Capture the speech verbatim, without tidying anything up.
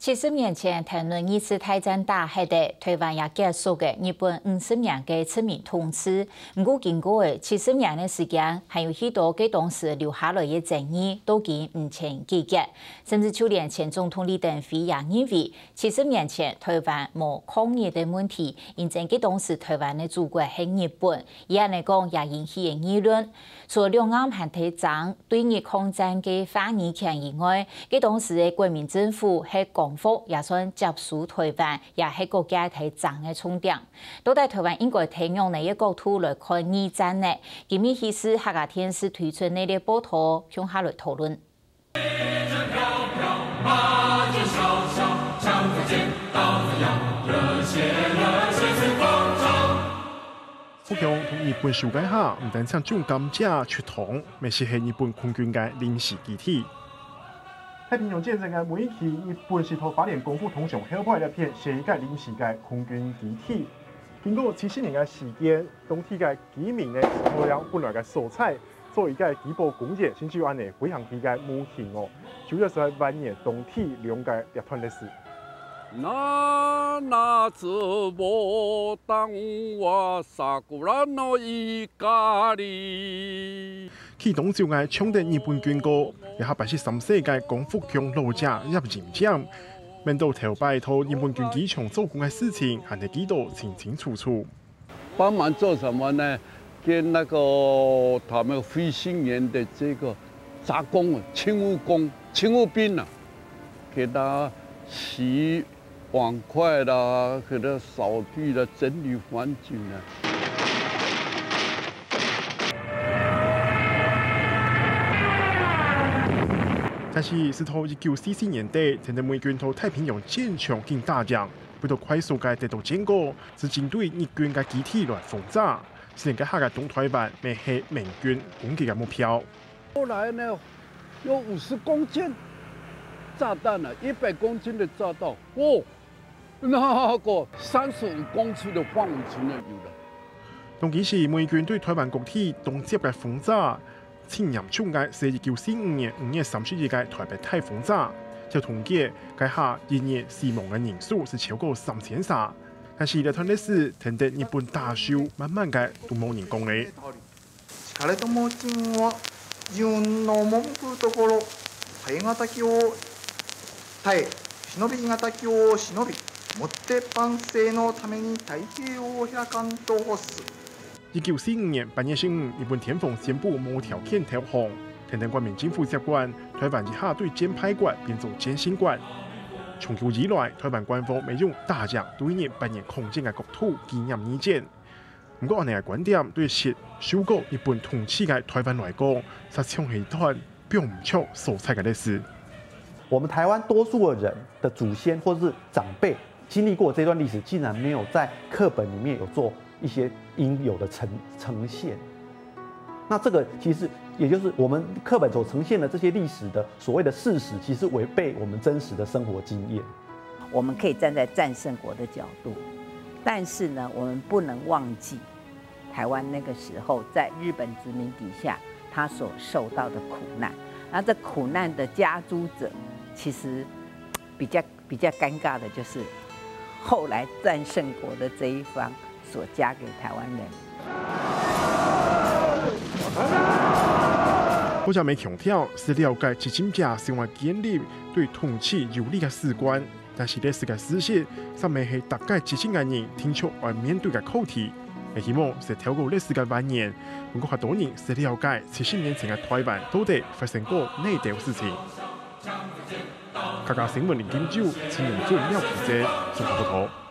七十年前，談論二次大戰打忒个，台灣也結束个日本五十年个殖民統治。毋過經過了七十年个時間，還有許多該當時留下來个爭議，到今毋曾解決。甚至就連前總統李登輝也認為，七十年前台灣無抗日个問題，因為該當時台灣个祖國係日本。佢恁呢講，也引起了議論。 除了兩岸還在爭對日抗戰个話語權以外，該當時个國民政府係光復也算接收台灣，也係各界在爭个重點。到底台灣應該在仰般个角度來看二戰呢？今日係客家電視推出系列報導，共下來討論。 福鄉同日本收界下，毋單淨種甘蔗、竹糖，乜識係日本空軍个臨時基地。太平洋戰爭个尾期，日本識在花蓮光復投降後背這片，設一個臨時个空軍基地。經過七十年个時間，當地个居民呢，識在這本來个所在，做一個基本工程，甚至有恁呢飛行機个模型哦。主要係還原當地兩個這段歷史。 起當早个衝著日本軍歌，這下八十三歲个江福強老者葉仁章，面對頭擺在日本軍機場做工个事情，還係記到清清楚楚。幫忙做什麼呢？跟那個他們飛行員的這個雜工啊，勤務工、勤務兵啊，給他洗 碗筷啦，給他掃地啦，整理環境啊。但是，直到一九四四年底，陳德梅軍在太平洋戰場緊打仗，為著快速个得到戰果，就針對日軍个基地來轟炸，使該下个東台灣乜係盟軍攻擊个目標。 後來呢，有五十公斤炸彈啊，一百公斤的炸彈，哦，那個三十五公尺的範圍之內有的。當其時，美軍對台灣各地當接个轟炸，盡嚴重个係一九四五年五月三十一个台北大轟炸，就同結該下一日死亡个人數係超過三千儕。但是這段歷史，跈等日本打輸，慢慢个都無人講了。 疲れと申しますは、自分の赴くところ、耐え難きを耐え、忍び難きを忍び、もって万世のために太平洋を開かんと欲す。一九四五年八月十五，日本天皇宣布無條件投降，跈等國民政府接管，台灣一下對戰敗國變做戰勝國。長久以來，台灣官方乜用打贏對日八年抗戰个角度紀念二戰。 毋過，恁呢个觀點對受過日本統治个台灣來講，實像係一段放毋著所在个歷史。我們台灣多數的人的祖先或是長輩經歷過這段歷史，竟然沒有在課本裡面有做一些應有的呈呈現。那這個其實也就是我們課本所呈現的這些歷史的所謂的事實，其實違背我們真實的生活經驗。我們可以站在戰勝國的角度，但是呢，我們不能忘記台灣那個時候在日本殖民底下他所受到的苦難。那這苦難的加諸者，其實比較比較尷尬的就是後來戰勝國的這一方所加給台灣人。不過，乜強調係了解執政者想愛建立對統治有利个史觀，但是歷史个事實，正乜係逐個執政个人定著愛面對个課題。也希望係透過歷史个還原，能夠較多人係了解七十年前个台灣到底發生過哪兜事情。客家新聞林金洲、陳明俊、廖啟哲，綜合報導。